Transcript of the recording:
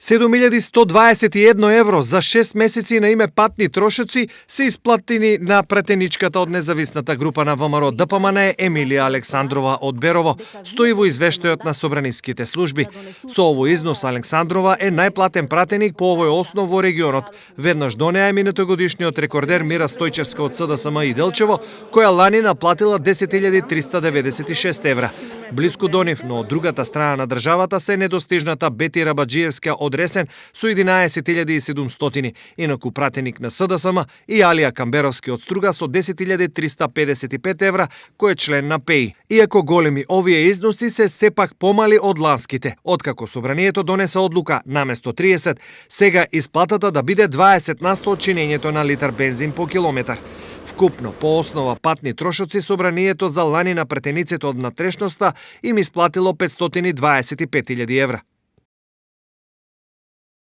7.121 евро за 6 месеци на име патни трошоци се исплатени на претеничката од независната група на ВМРО ДПМН Емилија Александрова од Берово, стои во извештајот на собраниските служби. Со овој износ Александрова е најплатен пратеник по овој основ во регионот. Веднаш до неа е минутогодишниот рекордер Мира Стојчевска од СДСМ и Делчево, која лани наплатила 10.396 евра. Блиску до нив, но од другата страна на државата се недостижната Бети Рабаджиевска од Ресен со 11.700, инаку пратеник на СДСМ и Алија Камберовски од Струга со 10.355 евра, кој е член на ПЕИ. Иако големи, овие износи се сепак помали од ланските. Откако собранието донесе одлука наместо 30, сега исплатата да биде 20% од чинењето на литар бензин по километар. Вкупно, по основа патни трошоци, собранието за лани на претениците од натрешноста им исплатило 525.000 евра.